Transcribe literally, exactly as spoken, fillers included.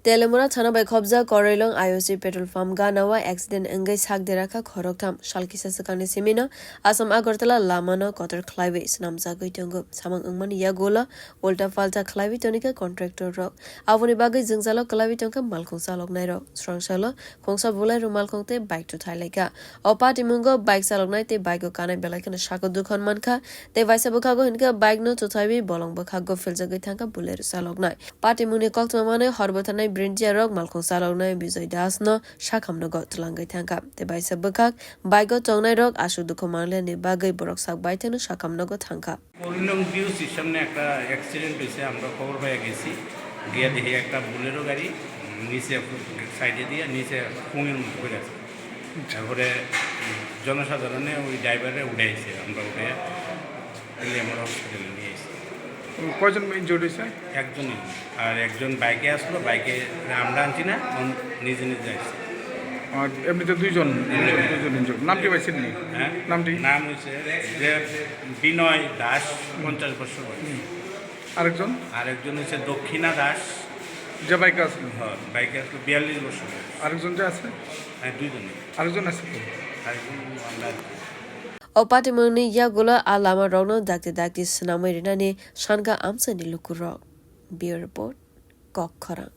Telemura thana bai khobjak Korailong I O C petrol pump gana o accident wngwi sak dera kha khoroktham. Sal kisa swkangni simino Assam Agartala lamano kotor khlaiwi swnamjagwi tongo. Samung wngmani yagulo ulta palta khlaiwi tonikha contractor rok. Aboni bagwi jwngjalo kwlaiwi tongkha malkhung chaloknairok. Srangsalo khungsa bulai rok malkhung tei bike chuthai laikha. O patimungo bike chaloknai tei bike o kanai belai kheno saka dukhan mankha tei waisa bwkhago hinkhe bike no chuthaiwi bolong bwkhago philjagwi thangkha bulai rok chaloknai. Patimungni koktwma manwi hor bwtharnai Brinjia rok malkhung chaloknai Bijoy Das no sakhamnogo twlangwi thangkha tei waisa bwkhak bike o tongnai rok aswk dukhu manliyani bagwi borok sak baithangno sakhamnogo thangkha. করিলং বিওসির সামনে একটা অ্যাক্সিডেন্ট হয়েছে, আমরা খবর পেয়ে গেছি, গিয়ে দেখি একটা বুলেরো গাড়ি নিচে, সাইডে দিয়ে নিচে কুমির মতো পড়ে আছে। তারপরে জনসাধারণে ওই ড্রাইভারে উঠে এসে আমরা উঠে লেমোর হসপিটালে নিয়ে এসেছি। কয়জন ইনজুর্ড হয়েছে? একজনই। আর একজন বাইকে আসলো, বাইকে আমরা আনছি না, নিজে নিজে আসছে। আর এমনিতে দুইজন, দুইজন ইনজুর্ড। নাম কি ভাই চিনলি? হ্যাঁ? নামটি? নাম হচ্ছে যে বিনয় দাস, পঞ্চাশ বছর বয়স। আরেকজন? আরেকজন হচ্ছে দক্ষিণা দাস। যে বাইকে আসলো? হ্যাঁ, বাইকে আসলো, বিয়াল্লিশ বছর বয়স। আরেকজন যে আছে? হ্যাঁ, দুইজনই। আরেকজন আছে তো? আরেকজন আমরা O patimungni yagulo a lama rokno dakti dakti swnamwi rinani sankha amchaini lukurok. Bureau Report, Kokkhorang.